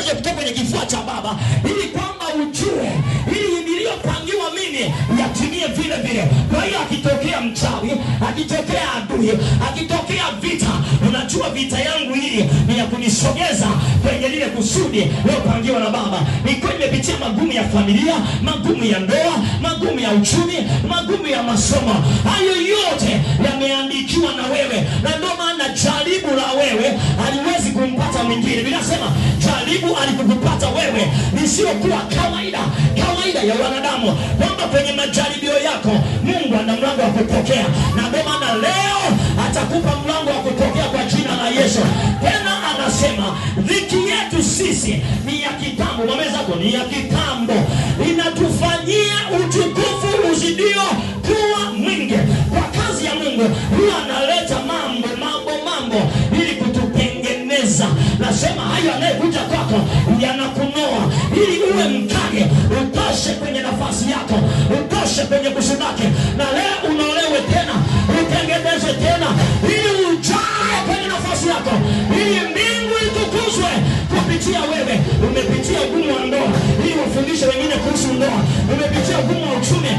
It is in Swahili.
mawazo kutoka kwenye kifua cha Baba, ili kwamba ujue ili niliyopangiwa mimi yatimie vile vile. Kwa hiyo akitokea mchawi, akitokea adui, akitokea vita, unajua vita yangu hii ni ya kunisogeza kwenye lile kusudi niliyopangiwa na Baba. Ni kweli nimepitia magumu ya familia, magumu ya ndoa, magumu ya uchumi, magumu ya masomo. Hayo yote yameandikiwa na wewe, na ndio maana jaribu la wewe haliwezi kumpata mwingine. Biblia inasema jaribu alikukupata wewe lisiyokuwa kawaida, kawaida ya wanadamu, kwamba kwenye majaribio yako Mungu ana mlango wa kutokea, na ndio maana leo atakupa mlango wa kutokea kwa jina la Yesu. Tena anasema dhiki yetu sisi ni ya kitambo, mwambie zako ni ya kitambo, inatufanyia utukufu uzidio kuwa mwingi. Kwa kazi ya Mungu huwa analeta mambo mambo mambo ili kututengeneza. Nasema hayo anayekuja kwako yanakunoa ili uwe mkali, utoshe kwenye nafasi yako, utoshe kwenye kusudi lake. Na leo unolewe tena, utengenezwe tena, ili ujae kwenye nafasi yako, ili mbingu itukuzwe kupitia wewe. Umepitia ugumu wa ndoa ili wafundishe wengine kuhusu ndoa. Umepitia ugumu wa uchumi